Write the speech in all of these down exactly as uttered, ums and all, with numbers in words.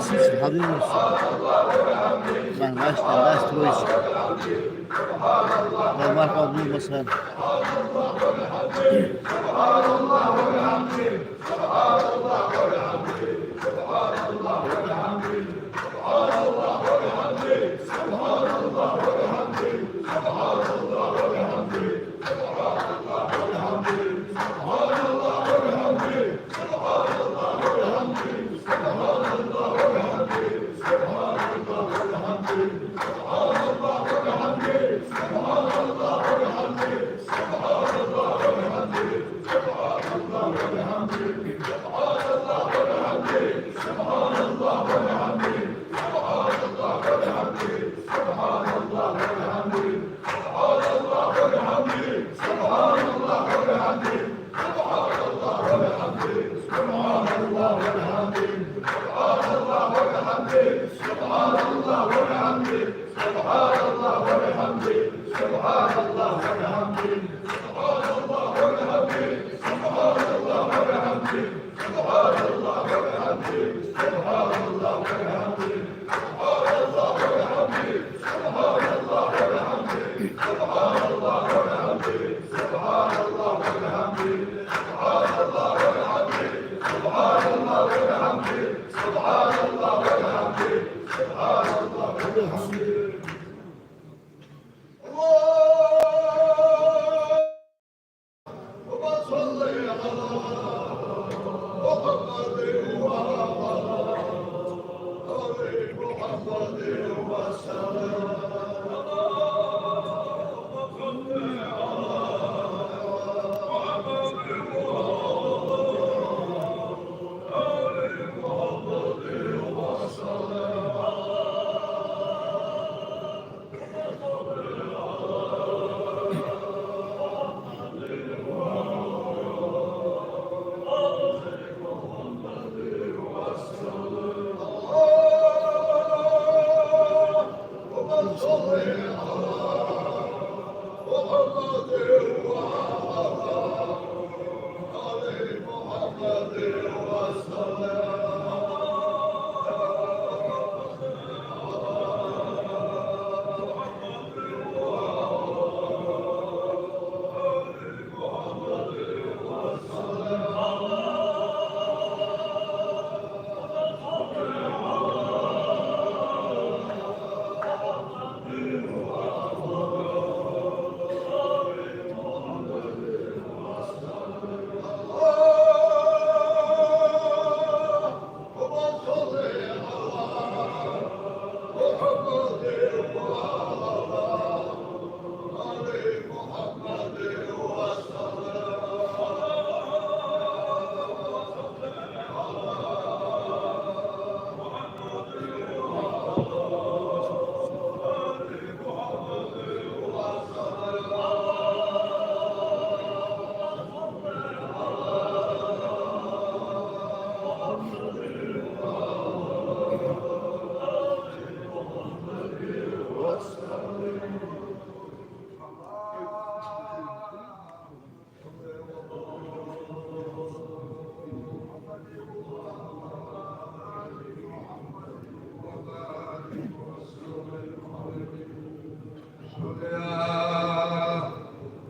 Ясин, субхьаналлахӀ. Ман лаьш, лаьш тройс. Ва мархал мин масан.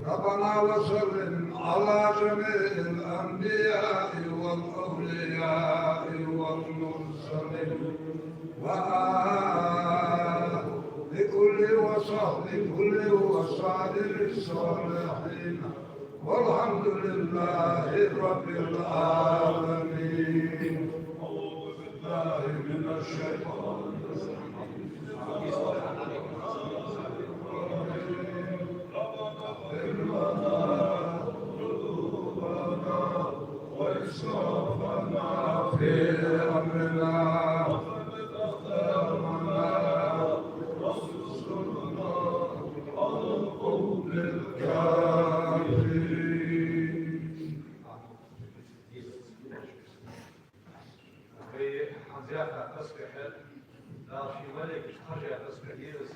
ربنا وسلم على جميع الأنبياء والأولياء والمرسلين وآل كل وصحب كل وسائر الصالحين والحمد لله رب العالمين. أعوذ بالله من الشيطان الرجيم. ربنا اغفر لنا ذنوبنا وإسرافنا في أمرنا وثبت أقدامنا وانصرنا على القوم الكافرين. Вай хӀанз яхар тасбихь, Дала ший малейкашта хержа тасбихь я из,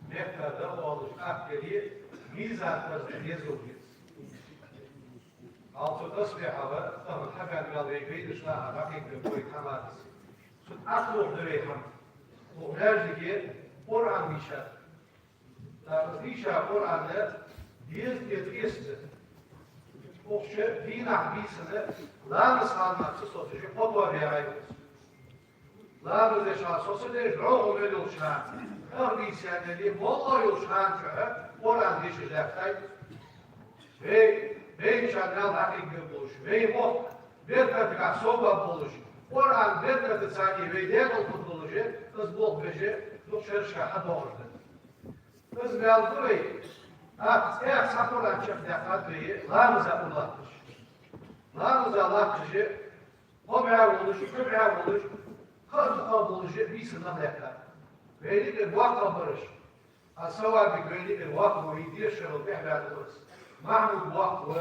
мехка дӀаоалаш ахкаре, мизан тӀара дезалуш я из. Хьал цу тасбихьах тахан хьабаьнна мел вай гайдаш нах дӀакхайкабергба вай хӀаманца. Цу тӀа Ӏохайша да вай хӀама. Укх маьждиге Къуръан дийшад. ТӀаккха из дийша Къуръан деза тӀа къеста. Укх чу дийнахьа бийсанна ламаза хана ца соцаш кхо бӀаь яхай укхаза. Ламаз деш хана, со ца деш, дӀахо мел йолча хана, ах бийса яьнна, моллагӀа йолча хана чухь Къуръан дешаш лаьттай. Вай, вайначарна Дала дӀакхайкабергболаш, вай мохк беркатагахьа совбаргболаш, Къуръан беркатаца вай декъалхургдолаш, из болх беш, дукха шерашка хьадоагӀаш да. Из мел да вай, тӀаккха цхьа Къуръан чакхдаьккхад вай, ламаза ура латташ. Ламаза латташ, кхо бӀаь волаш, кхо бӀаь волаш, кхы а дукха болаш, бийсанна нах лаьттар. Вайна юкъера воккхагӀбараш, а савабиг вайна юкъера воккхагӀа, вай дешарал тӀехьабаьнна ва из. Махьмуд воккха ва,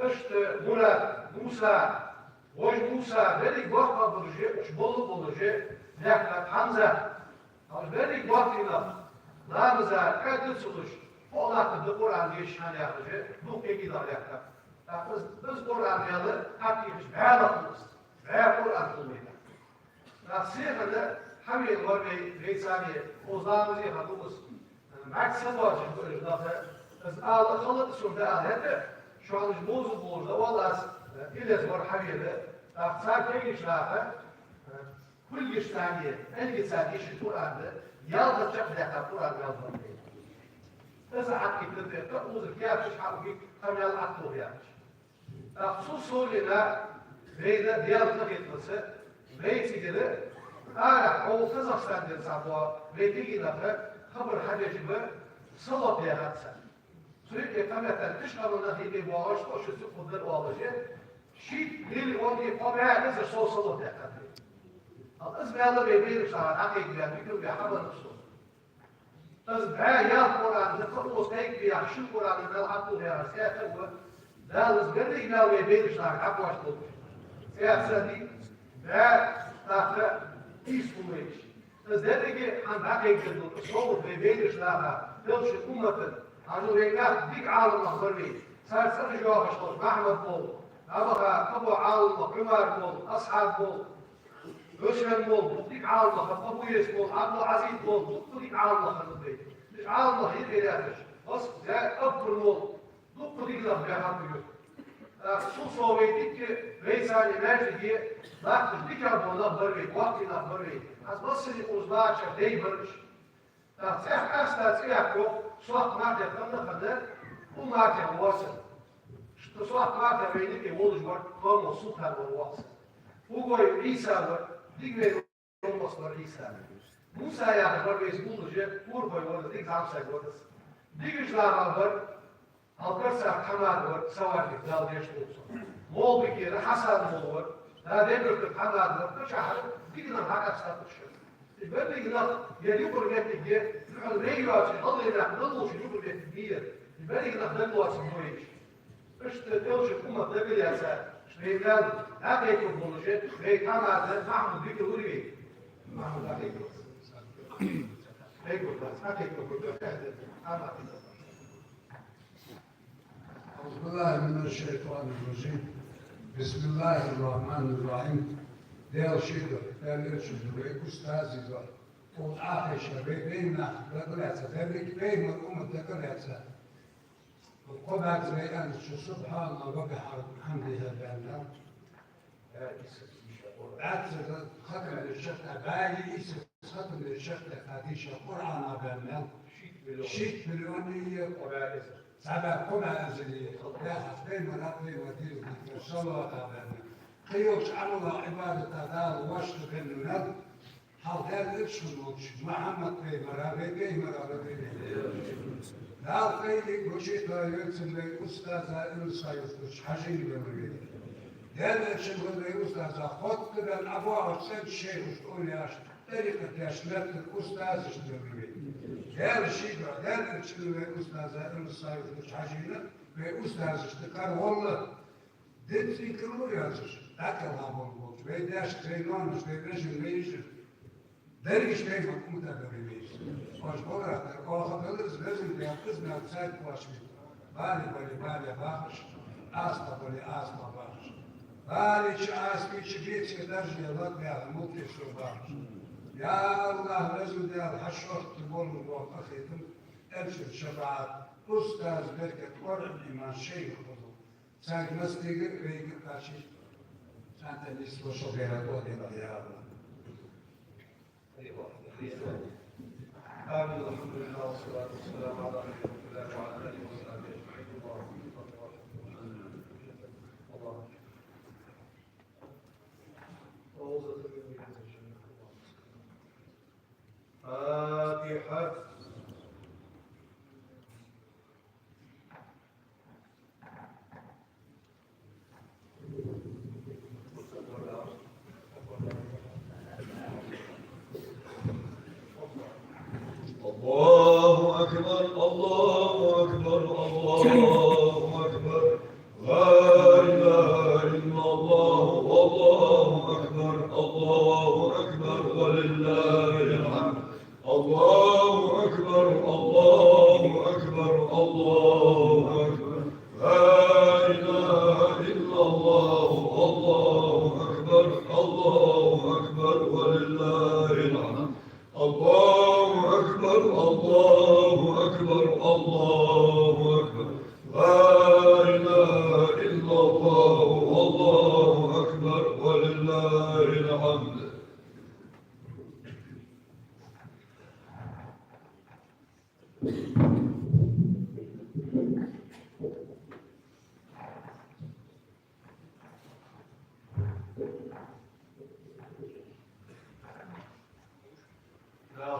иштта Мурад, Муса, вож Муса, берриг воккхагӀбараш, уж молла болаш лаьттар. Хьамзат, уж берриг воккхий нах, ламаза кӀаьда ца луш, фу латтаргда Къуръан дешача хана яхаш, дукха кегий нах лаьттар. ТӀаккха из, из Къуръан мел хьатӀехьа бӀаь нах хул из, бӀаь Къуръан хул вайна. ТӀаккха сихана хьавена вар вай, вайца, укхаза ламазе хьадувц, БӀарг ца боацаш ба уж нах, из ала хала да сона, да ала хӀаьта, шоана уж бовза болаш да, валлахӀи, э, илез вар хьавена, тӀаккха цар кегийча наха, э, кулгашца, эльгаца дийшача Къуръан да, ялх чакхдаьккха Къуръан мел бар. Из Ӏакъида да, тӀаккха узар керташ хьауги, тха мел Ӏаттув яхаш. ТӀаккха цул совгӀа вайна Даьла къахетамца, вай цигара арахьа хьо Казахстан дера цхьа бо, вай кегий нах хабар хьадеш ба, салот дехар цар. Цу юкъе къамаьл тӀа кхыча къаман нах юкъе боагӀаш, тхо шуца хургдар оалаш, шийтта миллиони кхо бӀаь эзар сов салот даьккхад. Хьал из мел вай бераш дӀакхайкабаьб, викал бе хьабанаб со. Из бӀаь ялх Къуръан да, кхы укхаза кхайкабаь, шин Къуръан мел Ӏаттув яхар цӀаькха а ва. Дала из берригаш мел вай бераш дӀакхоачаш долда. ЦӀаькха санна бӀаь, тӀаккха ийс хул вайна. Из деррига хӀама дӀакхайкадергда, из совгӀат вай бераш даха, белхаш уммата, хьажал вай нах дика Ӏаламнах бар вай. Цар цӀераш йоахаш хилча, Махьмад мол, дӀабаха, кхыбола Ӏаламнах, Ӏумар мол, Асхьаб мол, Хьусен мол, дукха дика Ӏаламнах, Абу Ес мол, Ӏабдул-Ӏазиз мол, дукха дика Ӏаламнах хиннад вай. Уж Ӏаламнах юкъе лаьтташ, Ӏос, Зай, Аббур мол, дукха дика нах баьхаб уж. ТӀаккха цул совгӀа вай дикка, вай царна маьждиге латташ дикагӀа бола нах бар вай, боккхий нах бар вай. Аз массане укхаза латтача дай бар уж. ТӀаккха цӀаьхха къаьста цӀи яккха, Сохка Марта яха къам хиннад, укх Мартех воацар. Шта Сохка Марта вайна юкъе волаш вар, Томов Султан вар воацар. Угой Ӏийса вар, дика вай Томас вар Ӏийса. Муса яхаш вар вайца гуллуш, урхой вар, дика зӀамсаг вар из. Дикача наха вар, хьалкхарцар Тхьамада вар, Саваргера, Дала деш долча. Молбикера Хьасан мол вар, да Дебиртара Тхьамада вар, кхычахьара дика нах хьакъаьстад уж. Уж беррига нах, ер юкъара моттиг, духьал вай йоацаш, хьалвай нах мел волча юкъара моттиг я ер. Уж беррига нах дагалоацаргда вайна. Иштта белхаш уммат дагалаьца, вай мел дӀакхайкаргболаш, вай Тхьамада Махьмуд викал вар вай. Махьмуд дӀакхайкаргва. Кхайкаргва, дӀакхайкаргва, Тхьамада. أعوذ بالله من الشيطان الرجيم. بسم الله الرحمن الرحيم. Даьла ший духьа, Даьла Элчан духьа, вай устазий духьа, укх Ӏахайша вай бейна нах дагалаьца, деррига пайхамара уммат дагалаьца, кхо бӀаьзза вай аьннача سبحان الله وبحمده баьнна, бӀаьззара хатам деча шарта, бӀаьи ийсара хатам деча шарта дийша Къуръана баьнна, шийтта миллиони кхо бӀаь эзар, цхьа бӀаь кхо бӀаь эзар яхаш, пайхамара, пайхамара дезалашта салавата баьнна, кхыйолча Ӏамала, Ӏибадата Дала воашта баьнна мел, хьалха Даьла Элча волча Мухьаммад-пайхамара, вай пайхамара ладувгӀа, Дала къайле гуча а тойла вай устаза Илсхан-Юртарча Хьажийна баьнна вай. Даьла Элчан вай устаза хоттабаьнна ӀобоагӀача цӀенача шайхашта, олияшта, тӀарикъатдешта, меттала устазашта баьнна вай. Даьла ший духьа, Даьла Элчан вай устаза Илсхан-Юртарча Хьажийна, вай устазашта карагӀолла. Дин цӀийкар ма яцаш, дӀакхелха болаш болча вай даьшта, вай ноаношта, вай вежарашта, вай йижарашта, деррига пайхамара уммата баьнна вай. Оаш гӀо дар, оаха далар из, Везан Даьла, из мел цаьрга кхоачам ба. Бала бале, бала бахаш, астагӀа бале, астагӀа бахаш. Балийча, астийча, беце даржа латт яха мулкхе со бахаш. Я АллахӀ, Везан Даьла, хьа шортта болаш бола къахетам, Элчан шафаӀат, устаза беркат, Къуръан, иман, шайх фазл. Царга массанега а, вайга а кхачийта. Цхьан тӀа нийслу шо гӀайрат оаха, я АллахӀ. آمين. الحمد لله والصلاة والسلام على رسول الله وعلى آله وصحبه أجمعين. اللهم صل وسلم. اللهم فاتحة. الله أكبر، الله أكبر، الله أكبر. لا إله إلا الله، والله أكبر، الله أكبر، ولله الحمد. الله أكبر، الله أكبر، الله أكبر. لا إله إلا الله، الله أكبر، الله أكبر، ولله الحمد. الله أكبر، الله Дала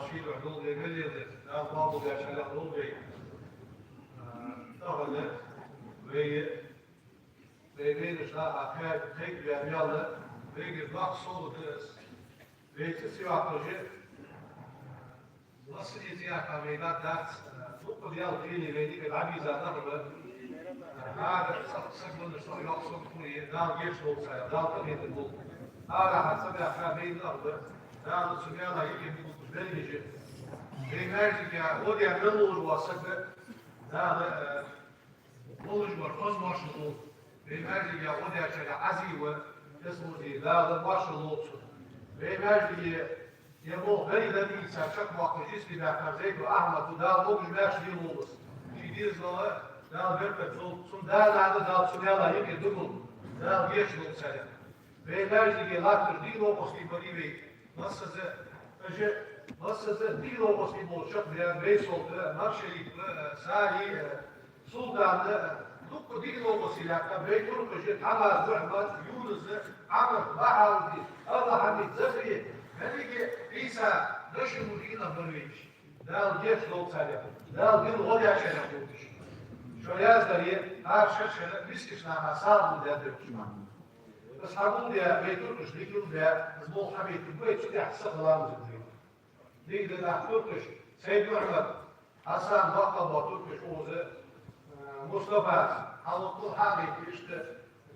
ший духьа долда вай мел леладер, Дала къоабалдеш хилда вай. А, тахан вай, вай вайнаша а кхаь-, кхайкабаь мел, вайгара доккха совгӀат да из. Вай цӀи ца йоаккхаш, массане а цӀи яьккха вай дад дац, дукха Даьла къинойх вайна дӀабийза нах ба. Ара цхьа саг венна, цхьа йоккха саг хуле, Дала гешт долда царех, Дала къахетам болба. Арахьа цӀабаьхка вайна нах ба, Дала цу маьлах юкъе болба берригаш а. Вай маьждиге гӀо даь мел волаш вола саг, Дала, э, волаш вар хоза вошал лолда. Вай маьждиге гӀо даьчарех Ӏазиев Эсмурзий, Дала вошал лолда цунна. Вай маьждиге ер болх беррига дӀадийца чакхбоаккхаш йисте баьккхар Зайдов Ахьмад ва, Дала могаш-маьрша лелолда из. Ший дезалах Дала беркат лолда. Цун да-нана Дала цу маьлах юкъе дугалба. Дала гешт долда царех. Вай маьждиге латташ дика новкъостий барий вай. Массаза, уж массаза дика новкъостий болаш чакхдаьннад вай Солта, Маршарип, Сали, Султан, дукха дика новкъостий лаьттаб вай туркхаша: Хьамаз, Мухьмад, Юнус, Ӏамр, Бахьауддин, Аллахьмид, Закри, беррига а Ӏийса, Нашимудин а бар вайча. Дала гешт долда царех, Дала дин гӀо дечарех долда уж. Шо яздаьр, ара шерашка мискача наха сагӀа луш даьд уж. Из хьагулдаь, вай туркхаша дика леладаь, из болх хьабайтаргба вай, цу тӀехьа сиха ламаз де вай. Дика да нах туркхаш, Сайд-Мухьмад, Хьасан, боккъал бола туркхаш укхаза, э, Мустафас, хьалваккхал хьагӀайта, иштта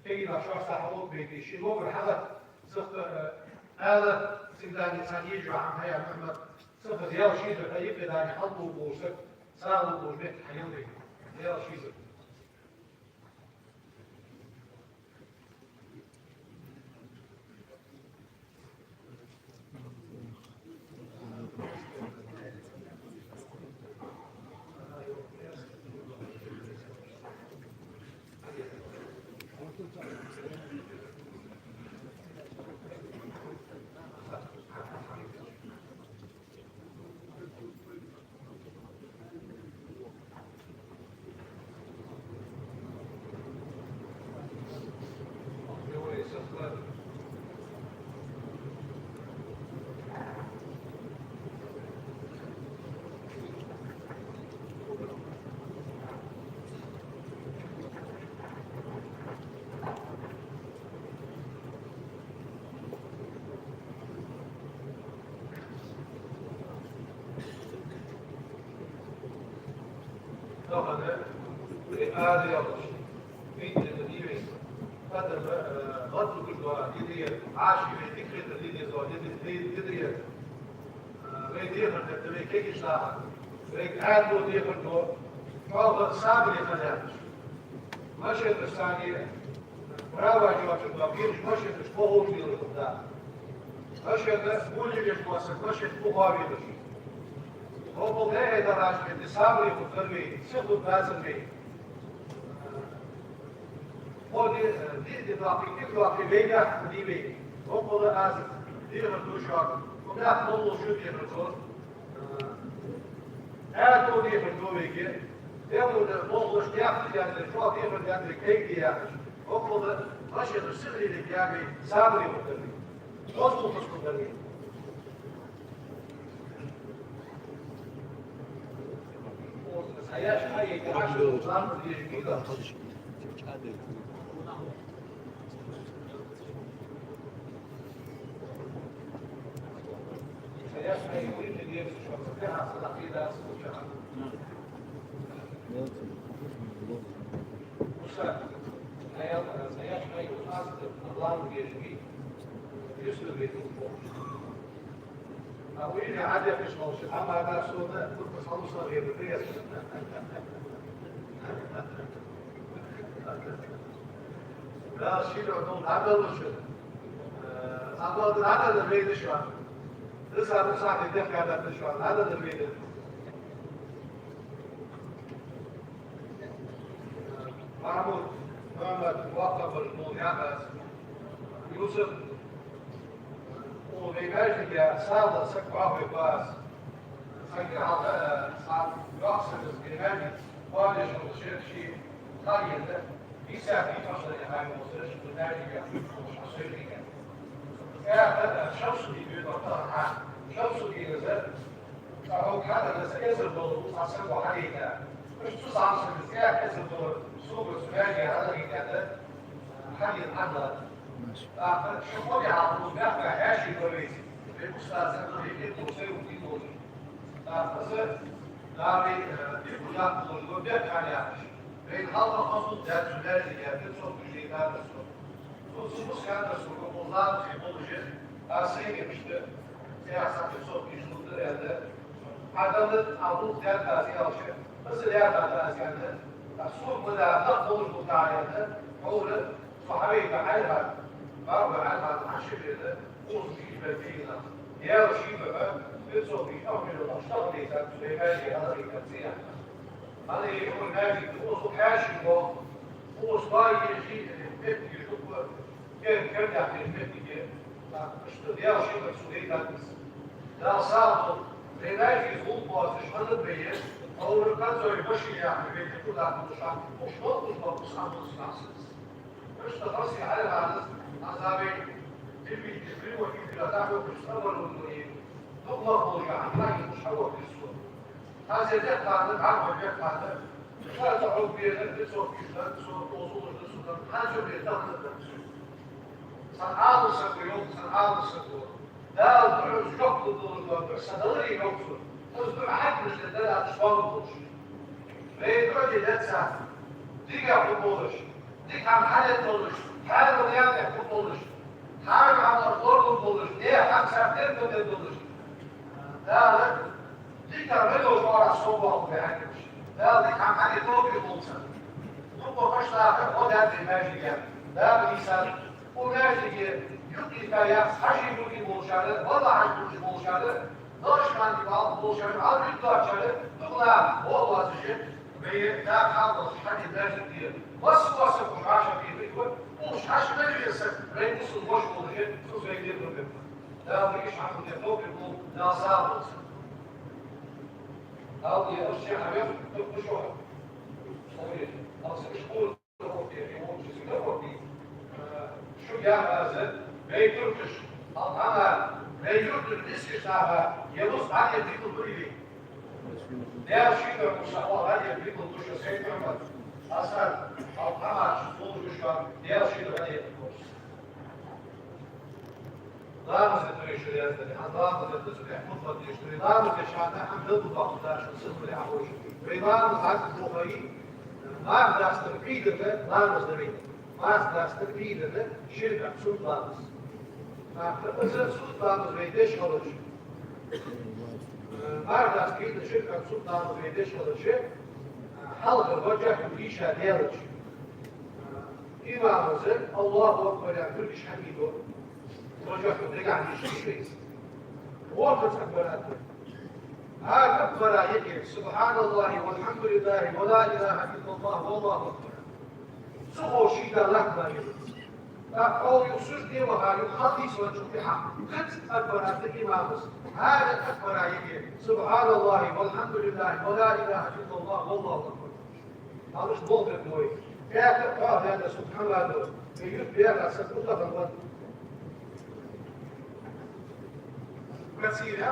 кегий нах шоашца хьалваккха байтий, ший лоӀамара хьалатта, сиха, э, ала, цига дани цхьа ежа хьама хьаяь Мухьмад, сиха Даьла шийдар, хьа юкъе дани хьалтӀавув волаш саг, сагӀа луш метте хьаелдий, Даьла шийдар. Тахан вай ара яхаш, вай дика дий вай. Адам, э, гӀаддугаш дола ди да ер, Ӏаший вай дика хетар ди деза, ди, ди, ди да ер. Э, вай дехар дар да вай кегийча наха. Вайга аьттув дехар ду, чӀоагӀа сабаре хила яхаш. Машенаш санна, права йоацаш дола биржа машенаш боховш лелаш да. Машен гулъеш вола саг, машен бухавелаш. Хобал дехьа дараш метте сабаре хургдар вай, сиха хургбацар вай. Хо ди, ди, ди даккхий, ди даккхий, вай баьхка ди вай. Хобал аз дехар ду шоана. Хо баьхка моллаш шу дехар ду. Аьттув дехар ду вайга, дегӀа болхлош дехар даьнна, чӀоагӀа дехар даьнна вайга кегий яхаш. Хобал машенаш сиха лелийта яьнна вай, сабаре хургдар вай. Хоза хургдар вай. Хоза, хьаяш, хьаяйта, хьаша, ламаз деш, мига. Дала ший духьа долда дӀадала шо. Э, Аллахӏа духьа дӀадала вайна шо. Диза, диза хьа дехка дӀадала шо, дӀадала вайна. Махьмуд, Мухьаммад, воккха бар, мол яхаш. Юсуп, Укх вай маьждиге сагӀа лу саг вахве кхоаз. Сага хьалха, э, сагӀа Йоккха саг из, бен маьждиг, кхоана йолча шера ший хьал еза, дийсса дийцача хана яхай мо сара ший маьждиге, ший хьал сойрхига. ТӀаккха Шамсудин ве доттагӀа, Шамсудинас, цхьа хьога хьадала са эзар доллар, цхьа саго хьадайта. Уж цу заман сага цхьа эзар доллар сога цу маьждиге хьадайта, хьадийна хьадала. ТӀаккха шо кхо ди хьалха укх мехка хьаьший бар вайца, вай устаза Ӏабдул-Хьаким долаш, Сайфуддин долаш. ТӀаккха из Дала, э, дика узакх болаш, вай бехк хьаяхаш. Вайна хьалха хозал даьд цу маьждиге, пятьсот тысяч дайтар цо. Цо цу бус хьадар сога, укх ламаза болаш, а сайна иштта, цӀаьхха цхьа пятьсот тысяч лургда аьнна. Хьадала, Ӏа дукха даьд аз, аьлча, из лаьрхӀад аз аьнна. А сога ма да, дакъа болаш да тӀаккха аьнна. Хьора, цо хьавайта Ӏаьрхад, бархӀ Ӏаьрхад хьашт хилар, укхаза ший бер бийна. Даьла ший духьа, пятьсот тысяч ахмело ахча тӀа дайтар, цу вай маьждиге хьалхадайтар цӀаьхха. Хьалха юкъе маьждиг да, укхаза хьаьший ба, укхаза ва ежи, моттигаш дукха, кер-, кердахдеш моттиг я. Иштта Даьла ший духьа цо дайтар из. Дала сагӀа долда, вай маьждиге гӀулакх боацаш хиннад вай, хьора Канзой Башир яхаш вай дика дакъа ду шоана, уж мел укхаза ба, укхаза хӀама ца хьахьсаз. Иштта харцахьа хьалхараз, хӀанз вай телевидене прямой эфира дӀахьокхаш, оборудовани дукха болаш, хӀама хьагӀ хьаотташ цо. ХӀанз ер дехкада, дӀахо дехкада, ша цхьа хьога бера, бицо кхишта, цо озулаш да цунна, хӀанз цо бера тахана да цо. Цхьан Ӏалам саго йоах, цхьан Ӏалам саго. Дала духьал жоп лургдолаш дола духьа са даларе, йоах цо, из духьа хьакимашта тӀа дӀадахьаш дола болаш. Вай духьал де деза, дика хӀама болаш, дика хӀама хьадеш болаш, хьарам яхаш хӀама болаш, хьарам хӀамах лорадеш болаш, наьха хӀамах теркал деш болаш. Дала дика мел долаш вара со боху бе хьакимаш. Дала дика хӀама хьадеш тоба болаш. Дукха кхаш дахар хьо даьд вай маьждиге. Дала нийса Укх маьждиге юкъе кхы яц хьажий-буржий болчар, валла хьажий-буржий болчар, Нахчиванди бала болчар, Ӏалвид доацачар, дукха нах гӀо лоацаш, вай дакъа хьалхашка хьадийна маьждиг да. Масса а саг хӀуш хьаша хетаргва, укхаза хьажа мел веза саг, вай бусалба воша волаш, цу вай дегӀ дургба. Дала вай ишта хьахуле товфикъ лолда, Дала сагӀа долда. Алла я, аз шоана хьавех, ту шоана. Алла я, аз шоана. Шуга яхар аз, вай туркаш, хьалха мара, вай юртара мискача наха, я рус, Ӏадика дикал ду или? Даьла ший духьа, ма ша, Ӏадика дикал ду шо, Сайд-Мухьаммад, Асад, хьалха мара, шу зулам ду шо, Даьла ший духьа Ӏадика ду шо. Ламаз де туриш яздаьд, хӀанз ламаз де туриш, хутба деш туриш, ламаз де шоана хӀама дал бу баху даш, сихули хьахош. Вай ламаз хьаьта бохаи, марха дастар пхийдана ламаз да вай. Марха дастар пхийдана ширкъа цун ламаз. Марха, из цун ламаз вай деш хилча. Марха дастар пхийдана ширкъа цун ламаз вай деш хилча. Хьалха ваджахьу иша делча. Имамас Аллаху акбар яхаш хьамийго, ваджахьу дегахь дийша хилча. ВорхӀазза акбарат. ХӀара акбара юкъе: سبحان الله والحمد لله ولا إله إلا الله والله أكبر. Цу хо шийга лакха ма йилац. ТӀаккха хьо юха сужде ваха, юха хьалдийсачул тӀехьагӀа кхы цкъа акбарат имамас. ХӀара акбара юкъе: سبحان الله والحمد لله ولا إله إلا الله والله أكبر. Хьалаш болх бергбой. ТӀаккха кхоа даьнна субхьаналлахӀ, вай юрта баьха саг мутахӀан ван. Кацийра,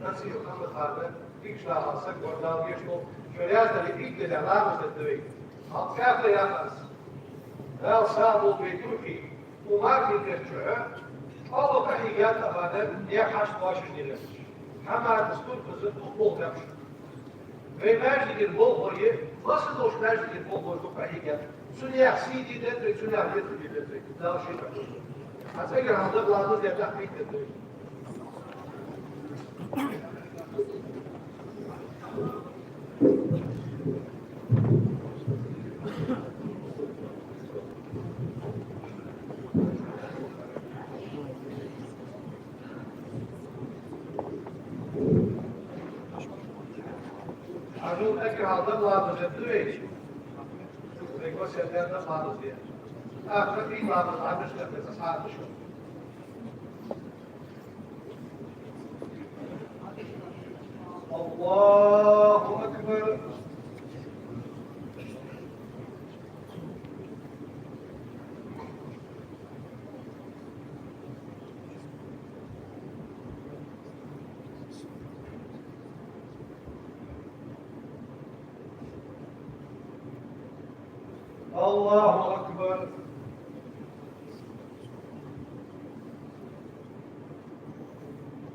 Кацийра Мухьаммад-Хьажа, дикача наха саг вар, Дала вешал, шо раьза дале, идда ламаз дергда вай. Хьал кхаьрда яхар аз. Дала сагӀа долда вай туркхий. Укх мархий бетта чухь, чӀоагӀа къахьийга тахан, наьха хьашт бошаш дилар. Хьамадас туркхаза дукха болх беш. Вай маьждиган болхлой, масса долча маьждиган болхлой дукха къахьийга. Цу наьха сий де деза вай, цу наьха лерхӀа де деза вай. Дала ший къахьийга. Хьа цӀагӀара хьалха ламаз де тахпит дергда вай. Хьажал, эггара хьалха ламаз де деза вай. Вай гӀо сел даьнна ламаз де. ТӀаккха и ламаз Ӏадаш дергда, асхьабаш. الله أكبر. أكبر. الله أكبر.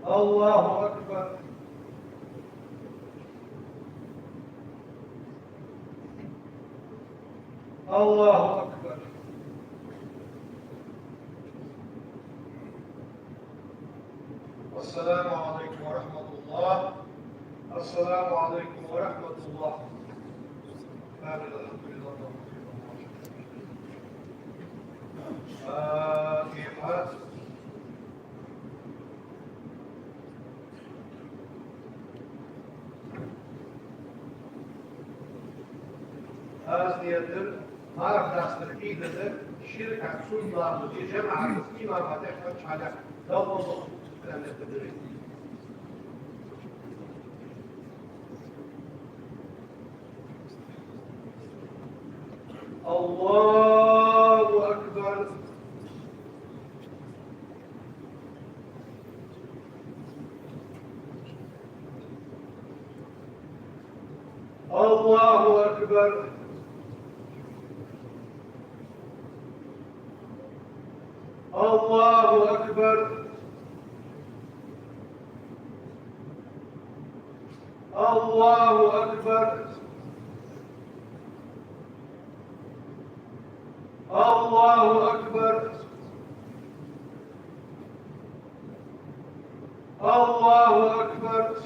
الله أكبر. الله أكبر. السلام عليكم ورحمة الله. السلام عليكم ورحمة الله. آمين. الحمد لله. الفاتحة. Аз ният дир, марха дастар Ӏийда да, ши ракаӀат суннат ламаз де, жамаӀатаца имама тӀехьа хьалха, Далла мукъ лой. الله أكبر. الله أكبر. الله أكبر. الله أكبر. الله أكبر. الله أكبر.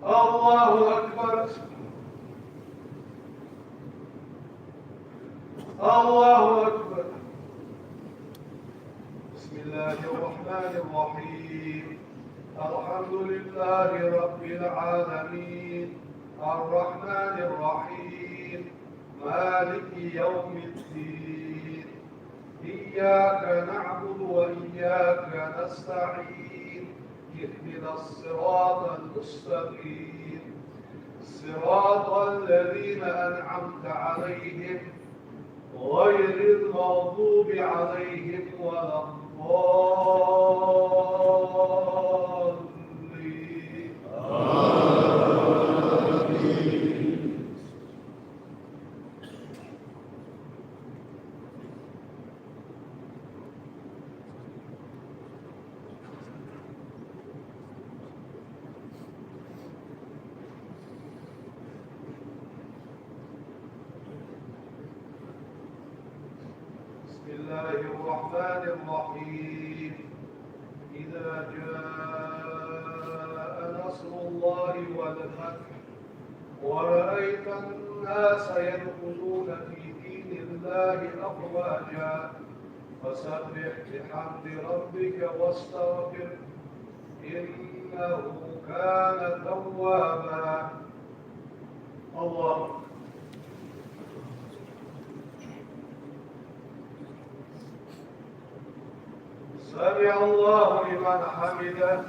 الله أكبر. الله أكبر. بسم الله الرحمن الرحيم. الحمد لله رب العالمين. الرحمن الرحيم. مالك يوم الدين. إياك نعبد وإياك نستعين. اهدنا الصراط المستقيم. صراط الذين أنعمت عليهم غير المغضوب عليهم ولا الضالين. آمين. بسم الله الرحمن الرحيم. إذا جاء نصر الله والفتح ورأيت الناس يدخلون في دين الله أفواجا فسبح بحمد ربك واستغفره إنه كان توابا. الله أكبر. سمع الله لمن حمده.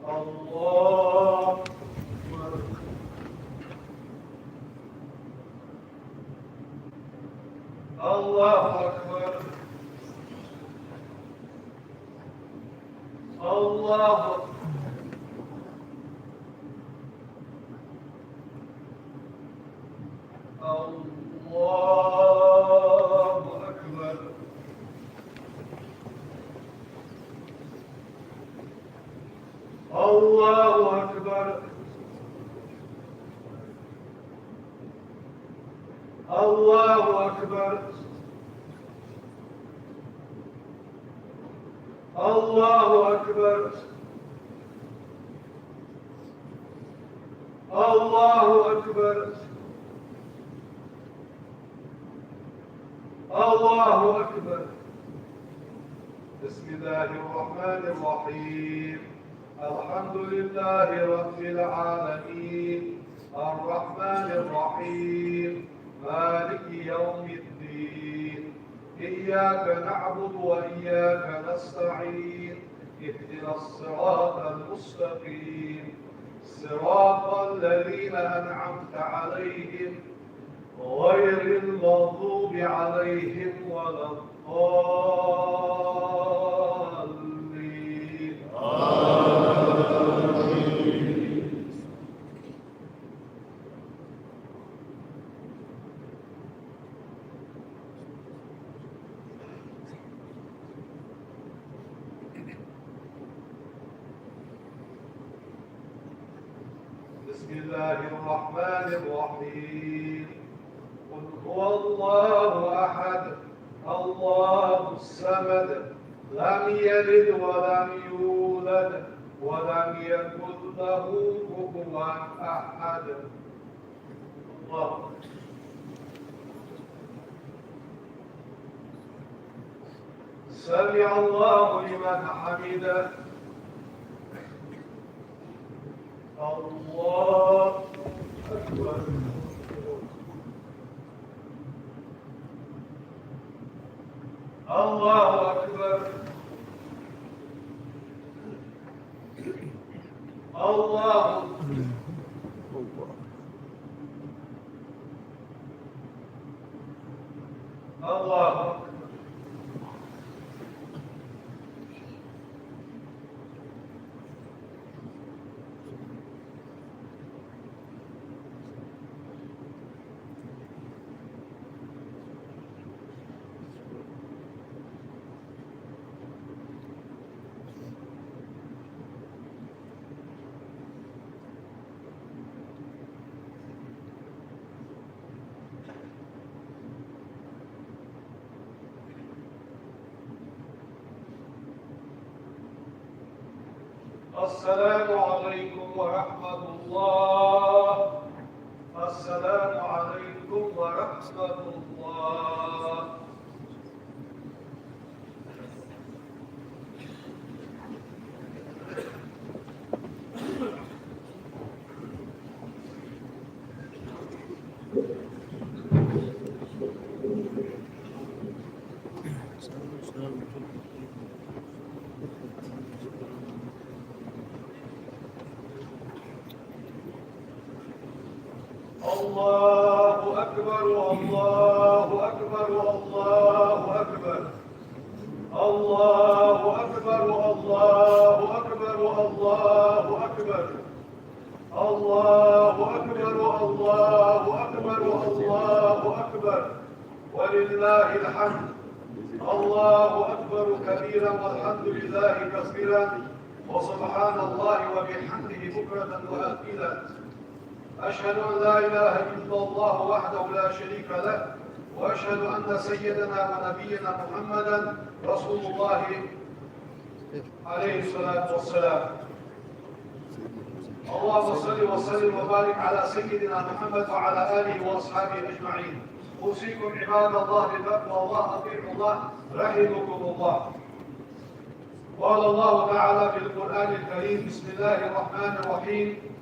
الله أكبر. الله أكبر. الله أكبر. الله أكبر. الله أكبر. الله أكبر. الله أكبر. الله أكبر. الله أكبر. بسم الله الرحمن الرحيم. الحمد لله رب العالمين. الرحمن الرحيم. مالك يوم الدين. إياك نعبد وإياك نستعين. اهدنا الصراط المستقيم، صراط الذين أنعمت عليهم، غير المغضوب عليهم ولا الضالين. آمين. بسم الله الرحمن الرحيم. قل هو الله أحد، الله الصمد، لم يلد ولم يولد، ولم يكن له كفوا أحد. الله أكبر. سمع الله لمن حمده. الله أكبر. الله أكبر. الله أكبر. الله أكبر. السلام عليكم ورحمة الله. السلام عليكم ورحمة الله. الله أكبر، الله أكبر، الله أكبر. الله أكبر، الله أكبر، الله أكبر. الله أكبر، الله أكبر، الله أكبر، ولله الحمد. الله أكبر كبيرا والحمد لله كثيرا وسبحان الله وبحمده بكرة وأصيلا. أشهد أن لا إله إلا الله وحده لا شريك له، وأشهد أن سيدنا ونبينا محمدا رسول الله عليه الصلاة والسلام. اللهم صل وسلم وبارك على سيدنا محمد وعلى آله وأصحابه أجمعين. أوصيكم عباد الله بتقوى الله، أطيعوا الله رحمكم الله. قال الله تعالى في القرآن الكريم: بسم الله الرحمن الرحيم.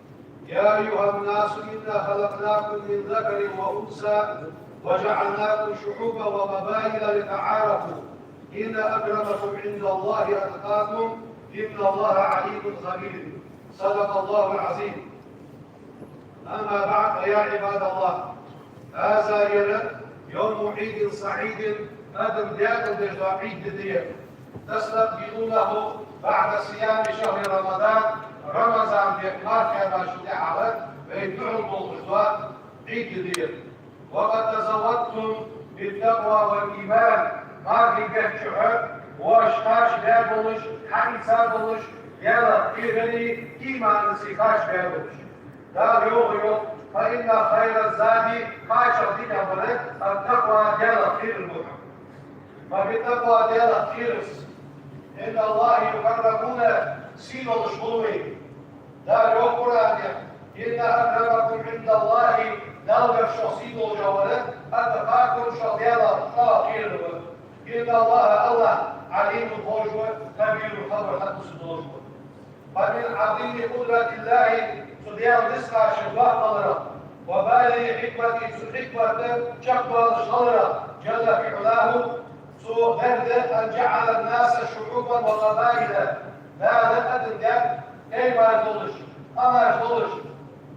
يا أيها الناس إنا خلقناكم من ذكر وأنثى وجعلناكم شعوبا وقبائل لتعارفوا إن أكرمكم عند الله أتقاكم إن الله عليم خبير. صدق الله العظيم. أما بعد، فيا عباد الله، هذا يرد يوم عيد سعيد، адам декъала деш дола Ӏид ди да ер. تستقبلونه بعد صيام شهر رمضان، Рамазан ди марха кхаьбачул тӀехьагӀа вай духьал долаш дола Ӏид ди да ер. وقد تزودتم بالتقوى والإيمان, мархий бетта чухь воаш кхача баь болаш, хьаийца болаш, Даьлах кхерарца, иманца кхача баь болаш. Дала йоах, йоах: فإن خير الزاد, кхача дикагӀа бар التقوى, Даьлах кхерар ба. فبالتقوى, Даьлах кхерарца, عند الله تكرمون, сий долаш хул вай. Дала йоах Къуръан тӀа: إن أكرمكم عند الله, Далла шоах сий долаш вар, أتقاكم, шоах Даьлах чӀоагӀа кхерар ва. إن الله, АллахӀ, عليم, ховш ва, خبير, хабар хьадувцаш долаш ва. فمن عظيم قدرة الله, цу Даьла низкъастал доккхалара, وبالغ حكمته, цун хьикмат чакхдоалаш хилара, جل في علاه, цу Даьла, أن جعل الناس شعوبا وقبائل, Дала адам даьд тайпаш долаш, къамаш долаш,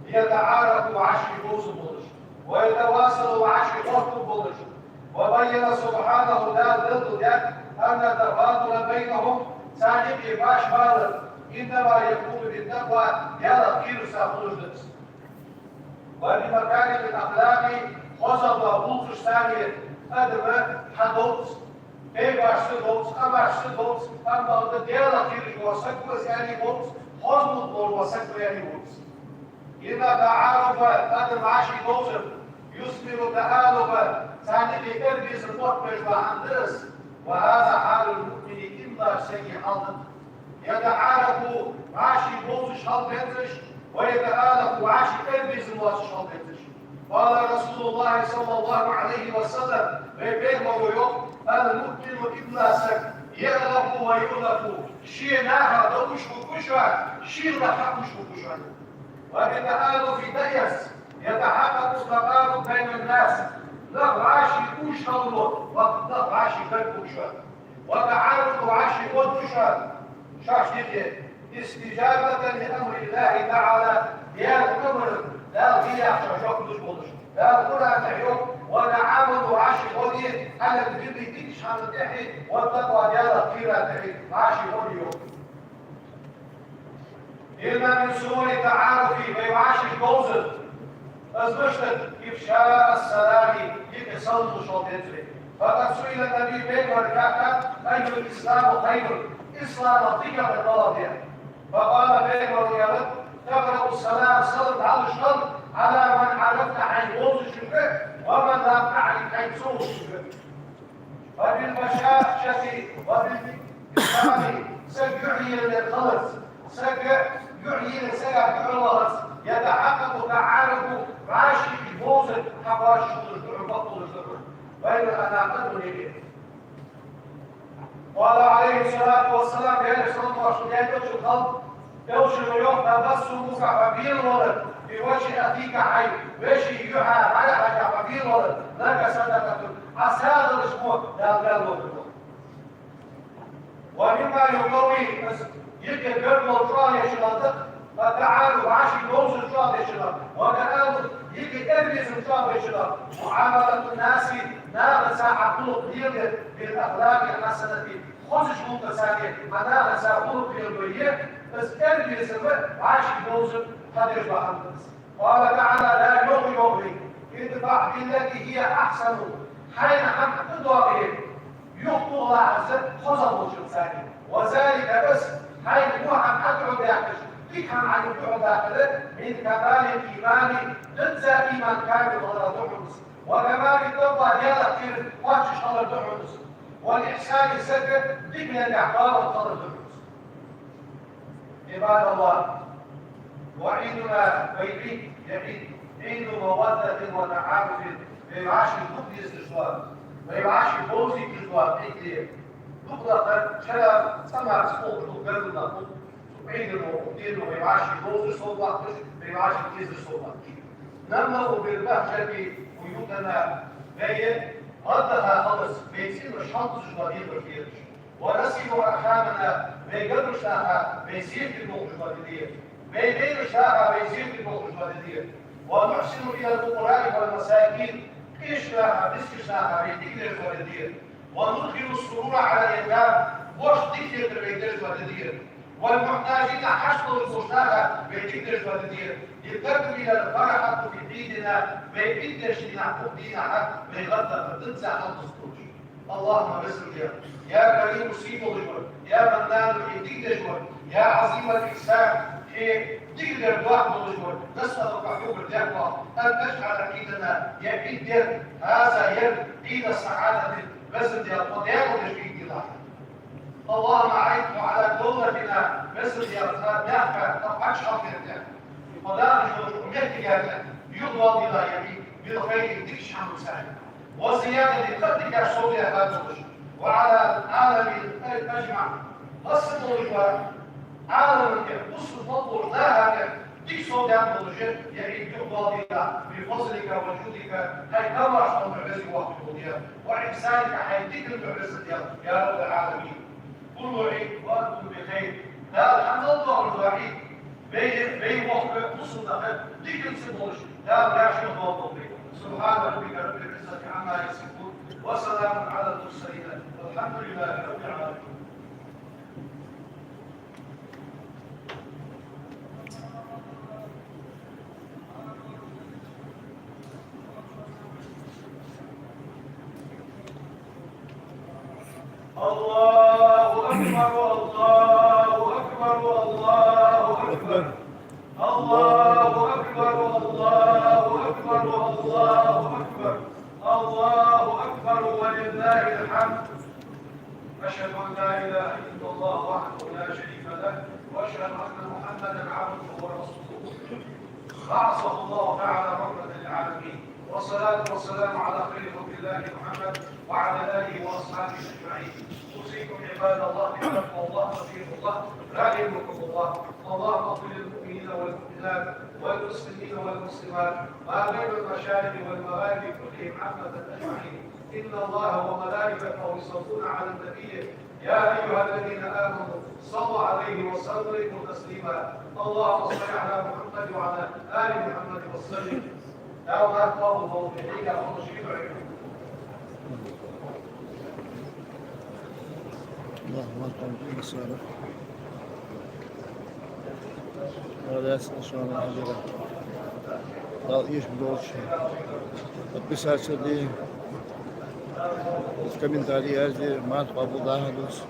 يتعارفوا, вӀаши бовзаш болаш, ويتواصلوا, вӀаши гӀорта болаш. وبين سبحانه, Дала белгалдаьд, أن التفاضل بينهم, царна юкъе башха балар, إنما يكون بالتقوى, Даьлах кхерарца хулаш да из. وبمكارم الأخلاق, хоза дола гӀулакхаш царна, адам хьадолча, тайпаш са долча, къамаш са долча, амма Даьлах кхераш вола саг ва из аьнна болча, хоза гӀулакх долаш вола саг ва аьнна болча. إن التعارف, адам вӀаши бовзар, يثمر التآلف, царна юкъе эрбезам оттабеш дола хӀама да из. وهذا حال المؤمن, иман долча сага хьал да из. يتعارف, вӀаши бовзаш хьал бензаш, ويتآلف, вӀаши эрбезам лоацаш хьал бензаш. قال رسول الله صلى الله عليه وسلم, вай Пайхамаро йоах: المؤمن, иман дола саг, يألف ويؤلف, ше наха довш хургва шоана, шийла наха хьауш хургва шоана. وبالتآلف, дӀаэцача, يتحقق التقارب بين الناس, нах вӀаши уж хиларо, нах вӀаши гаргагӀа хургва шоана. وتعارف, вӀаши гӀоргва шоана, шоашта юкъе, استجابة لأمر الله تعالى, Даьла амара, Дала ха яхача жоп луш болаш. Дала Къуръан тӀа йоах: وتعاونوا, вӀаши гӀо де, على البر, дикача хӀаман тӀехьа, والتقوى, Даьлах кхерара тӀехьа, вӀаши гӀо де йоах. إن من صور التعارف, вай вӀаши бовзар, из мишта да: إفشاء السلام, юкъе салам луш хила деза вай. فقد سئل النبي, Пайхамарага хаьттад: أي الإسلام خير, исламах дикагӀдар малагӀа да? فقال, Пайхамаро аьлар: تقرأ السلام, салам дӀалуш хилар, على من عرفت, хьайна вовзачунга, ومن لم تعرف, хьайна ца вовзачунга. وبالبشاشة وبالابتسام, саг юхьъелар хиларца, саг юхьъелар, сага духьал вахарца, يتحقق التعارف, вӀаши бовзар хьакхоачаш хулаш да хьона, бакъ хулаш да хьона. وإن الأناقة, قال عليه الصلاة والسلام, Даьла салам-моаршал хилда цунна, элчано йоах: تبسمك, хьо белавалар, في وجه أخيك, хьай веший юхьа хьалхашка хьо белавалар, لك صدقة, Ӏа сагӀа далаш мо Дала белавалар. ومما يقوي, из юкъе гаргало чӀоагӀдеш хилар да, التعارف, вӀаши бовзар чӀоагӀдеш хилар, والتآلف, юкъе эрбезам чӀоагӀдеш хилар, معاملة الناس, нахаца хьа гӀулакх леладер, بالأخلاق الحسنة, хозача гӀулакхаца, хьа нахаца гӀулакх леладой, из эрбезам, вӀаши бовзар хьадеш дола хӀама да из. قال تعالى, Дала йоах, йоах вайга: ادفع بالتي هي أحسن, хьайна хӀама тӀадоагӀе, юхатохалахь из хоза болчунца. وذلك, из, хьайна во хӀама Ӏа духьалдаьккхача, дика хӀама Ӏа юха духьалдаккхар, من كمال الإيمان, динца иман камил хиларах да хьона из. وكمال التقوى, Даьлах кхерар кхоачаш хиларах да хьона из. والإحسان, сага дика лелаяр, балха хиларах да хьона из. عباد الله, وعيدنا, вай Ӏийд, ер Ӏийд, عيد مودة وتعارف, вай вӀаши дукха дезаш дола, вай вӀаши бовзийташ дола Ӏийд да ер. Дукха нах, шера цӀа мара цхьа оалаш дола гаргара нах ба, цу Ӏийдано, укх дено вай вӀаши бовзар совбаккхаш, вай вӀаши дезар совбаккхаш. نملأ بالبهجة بيوتنا, вай гӀаддаха хиларца, вай цӀенаш хьалдузаш дола дегӀамаш дераш. ونصل أرحامنا, вай гаргарча наха вай зерат дергдолаш дола ди да ер. Вай берашта наха вай зерат дергдолаш дола ди да ер. ونحسن إلى الفقراء والمساكين, къеча наха, мискача наха вай дика деш дола ди да ер. وندخل السرور على الأيتام, вошашта дика хетар вай деш дола ди да ер. والمحتاجين, хьашт долаш болча наха вай дика деш дола ди да ер. لتكمل الفرحة في عيدنا, вай Ӏийд деш дийнахьа, укх дийнахьа вай гӀаддахар динца хьалдузаш долаш. اللهم, Веза Даьла, يا كريم, сий долаш вар, يا منان, хье дика деш вар, يا عظيم الإحسان, хье дикадар доккха долаш вар, نسألك, хьогара дехкох, أن تجعل عيدنا, ер Ӏийд дар, هذا, ер, عيد سعادة, Веза Даьла, тхо даькъала деш Ӏийд дилахь. اللهم أعده على دولتنا, Веза Даьла, тха мехка, тха паччахьалкхера тӀа, тхо дахаш долча укх мехкага тӀа юхадоаладелахь ер Ӏийд, بالخير, дикача хӀамаца. والزيادة, кхы а дикаш совдаьккха долаш. وعلى العالم أجمع, масса долаш дола Ӏаламан тӀа, бусалба мел болча наха тӀа дика совдаьккха долаш ер Ӏийд юхадоаладелахь, بفضلك وجودك, хьай кӀалхарча духьа, Веза воккха волча Даьла, وإحسانك, хьай дикан духьа, Веза Даьла, يا رب العالمين. كل عيد وأنتم بخير. Дала хьамдал доахаш дола Ӏийд, вай, вай воккха бусалба нах диканца болаш, Дала гӀаш йохбалболба. سبحان ربك رب العزة عما يصفون، وسلام على المرسلين، والحمد لله رب العالمين. الله أكبر، الله أكبر، الله أكبر. الله أكبر، الله أكبر، الله أكبر. الله أكبر ولله الحمد. أشهد أن لا إله إلا الله وحده لا شريك له، وأشهد أن محمدا عبده ورسوله. بعثه الله تعالى رحمة للعالمين، والصلاة والسلام على خير خلق الله محمد وعلى آله وأصحابه أجمعين. أوصيكم عباد الله بتقوى الله وأطيعوا الله، رحمكم الله. اللهم اغفر للمؤمنين والمؤمنات والمسلمين والمسلمات ما بين المشارق والمغارب كلهم عامة أجمعين. إن الله وملائكته يصلون على النبي، يا أيها الذين آمنوا صلوا عليه وسلموا تسليما. اللهم صل على محمد وعلى آل محمد وسلم. اللهم أكبر الله في الدنيا ونشهد عليكم. اللهم أنت المصالح. Дала яц шоана ажр. Дала эшам болча подписаться де, комментарий язде, марха къоабал дагӀа дус.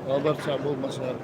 Дала барт цхьа болба массане.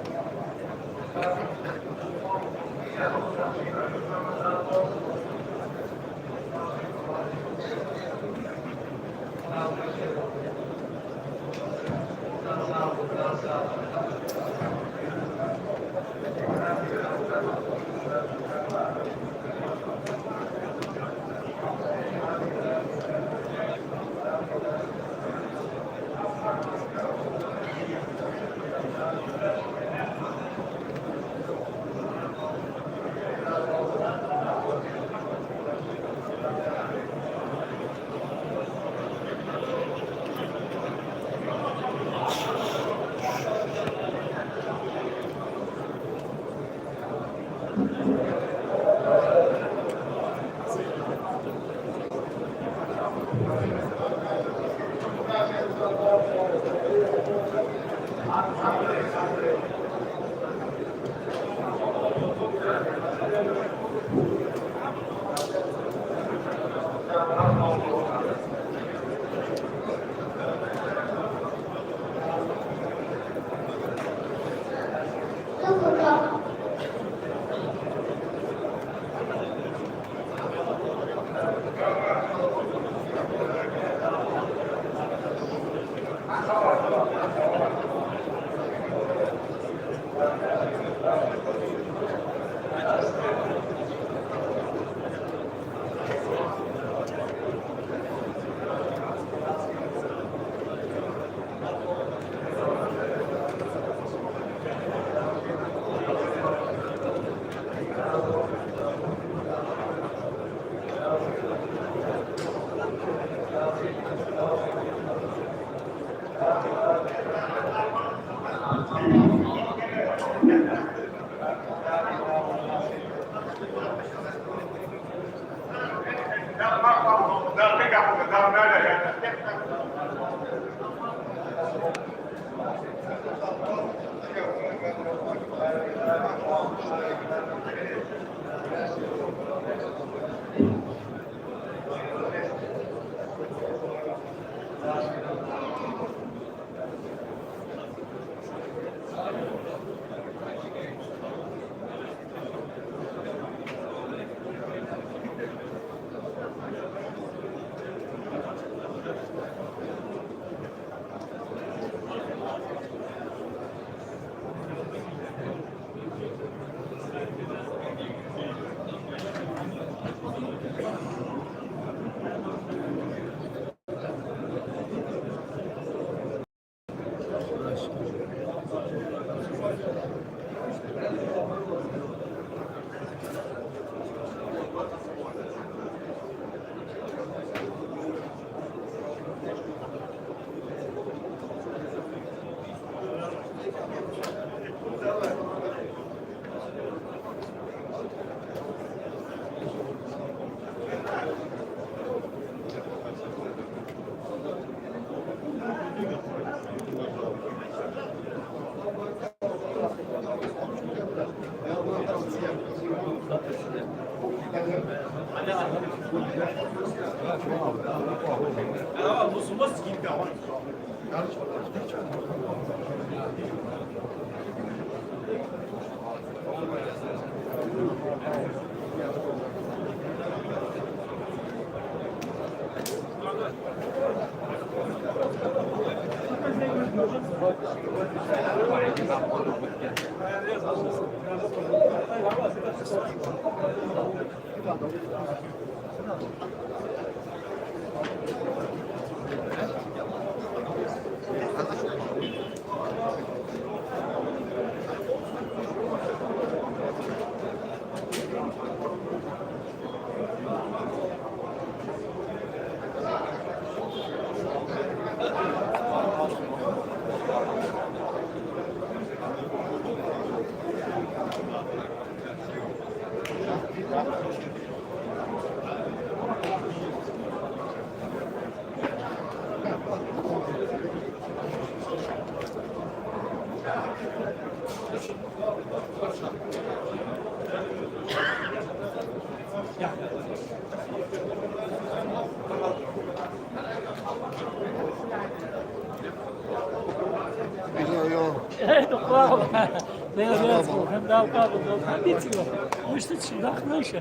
Йо, йо. Э, ну, слава. Да, я, я, слава. Да, да, да, да. Да, видите, вот. Вы что, сюда, ну, ещё?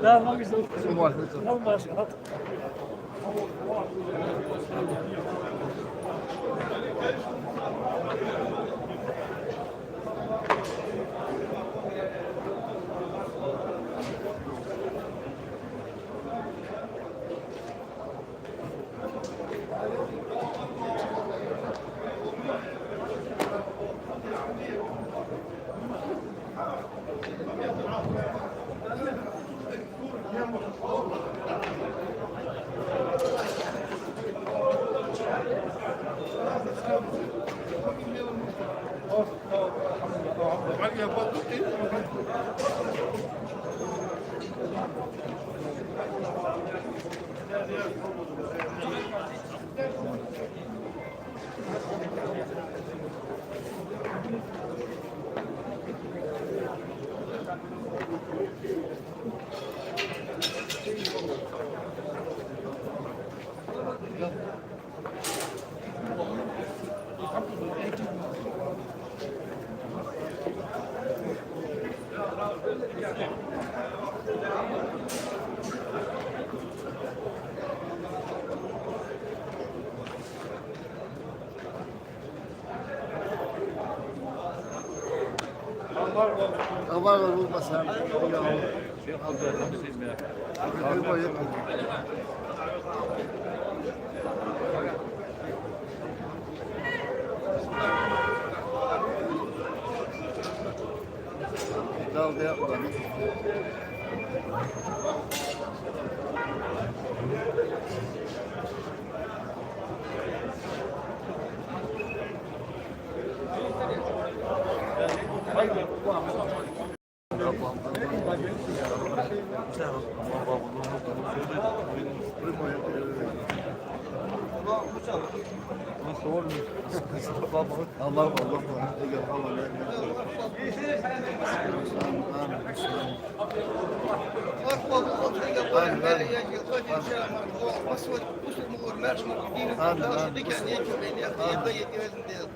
Да, могу сделать. Нормально. Нормально.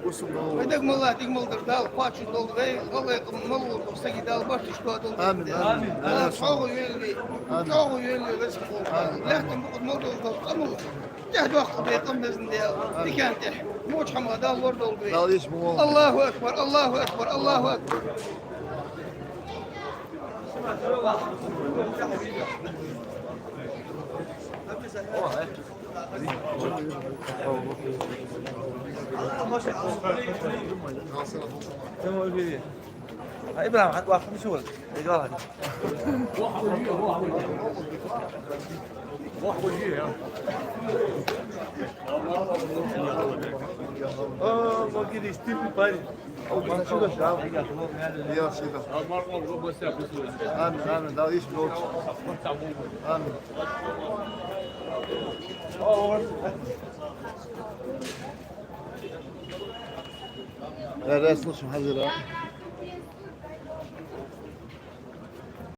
Вай дагмалла, дигмалдар Дала кхоачаш долда вай, гӀалгӀай къам мел волча сага Дала барташ тоадолда. Амин, амин. Дала чӀоагӀа йойла вай, чӀоагӀа йойла вай, веза хинна волча Дала. Лаьттан букъа мел долаш дола къамаьл тӀехдоаккхалда вай, къам безам Дала. Дикан тӀехьа моча хӀама Дала лорадолда вай. Дала еш ма волва. Аллаху акбар, Аллаху акбар, Аллаху акбар. ИбрахӀим, хьа вахна шо вала? Эгала хьа. О, могили, стильный парень. Амин, амин. Дала еш ма волва. Амин. Э, раьза хилва шун хьазира.